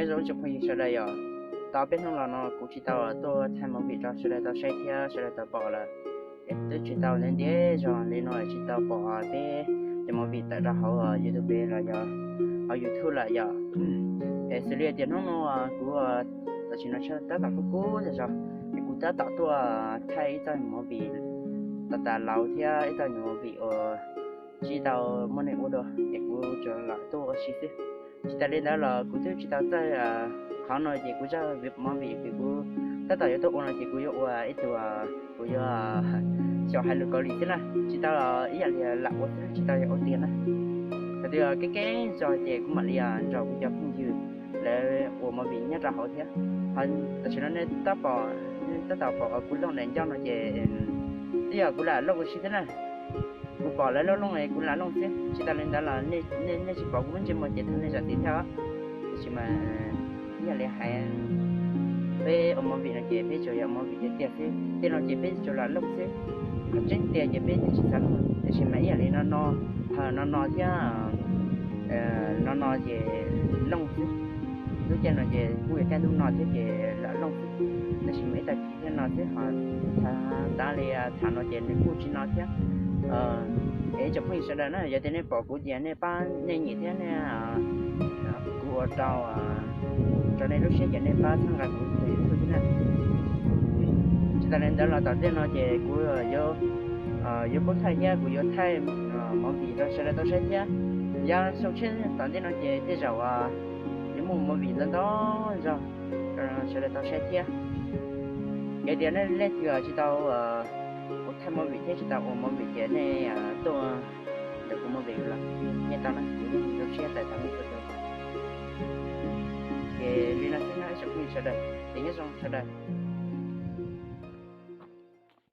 Nyob zoo tsoom phooj ywg sawv daws yom, tau peb hnub los no kuv tsis tau tuaj thaij movie rau sawv daws tau saib thiab sawv daws tau pom lawm. Twb tsis tau ntev ntev zog li no tsis tau pom peb cov movie tawm rau hauv YouTube los yog hauv YouTube lawm yom. Es xws li tias hnub no kuv tam sim no tab tom kub kub zog, es kuv tab tom tuaj thaij ib txoj movie tas tas laus thiab ib txoj movie uas tsis tau muaj neeg ua dua, es kuv tsuas lam tuaj ua si xwb. Tsis tas li ntawd los kuv twb tsis tau txawj qhov no ces kuv zaj movie vim kuv tab tom yuav tuaj ua no ces kuv yuav ua ib tug, kuv yuav xyaum hais lus Kaus Lim xwb na, tsis tau ib yam li lam ua xwb, tsis tau ua tiag na. Thaum twg keeb keeb zog ces kuv mam li nrog kuv cov phooj ywg lawv ua movie nyob rau hauv thiab. Ho tam sim no nej tab tom pom kuv looj daim ncauj no ces twb yog kuv lam looj ua si xwb na. Kuv pom lawv looj looj kuv lam looj xwb, tsis tas li ntawd los nej tsis pom kuv lub ntsej muag ces thov nej zam txim thiab. Tiam sis mas ib yam li hais, peb ua movie no ces peb tsuas yog ua movie tiag tiag xwb, tej no ces peb tsuas lam looj xwb. Qhov tseeb tiag ces peb twb tsis xav looj, tiam sis mas ib yam li no no, no no thiab no no ces looj xwb. Lub caij no ces kuj yog caij ntuj no thiab ces lam looj xwb. Tab sis mas ib tag kis thiab no xwb ho thav tav li tham no ces nws kuj tsis no thiab. Es ib tsoom phooj ywg sawv daws na, yog tias nej pom kuv ces nej pab nej nyiam thiab nej, kuv ua rau, rau nej lub siab ces nej pab txhawb nqa kuv tus YouTube thiab na. Tsis tas li ntawd los tom ntej no ces kuv yuav poob thaij thiab kuv yuav thaij movie rau sawv daws tau saib thiab. Yav xyoo tshiab tom ntej no ces tej zaum yuav muaj movie ntau ntau zog rau sawv daws tau saib thiab. Yog tias nej leej twg tsis tau ua thaij movie thiab tsis tau ua movie ces nej tuaj ntawm kuv movie los nej tau na, kuv yeej zoo siab txais tos nej txhua tus. Ces li no xwb na ib tsoom phooj ywg sawv daws, ces nyob zoo sawv daws.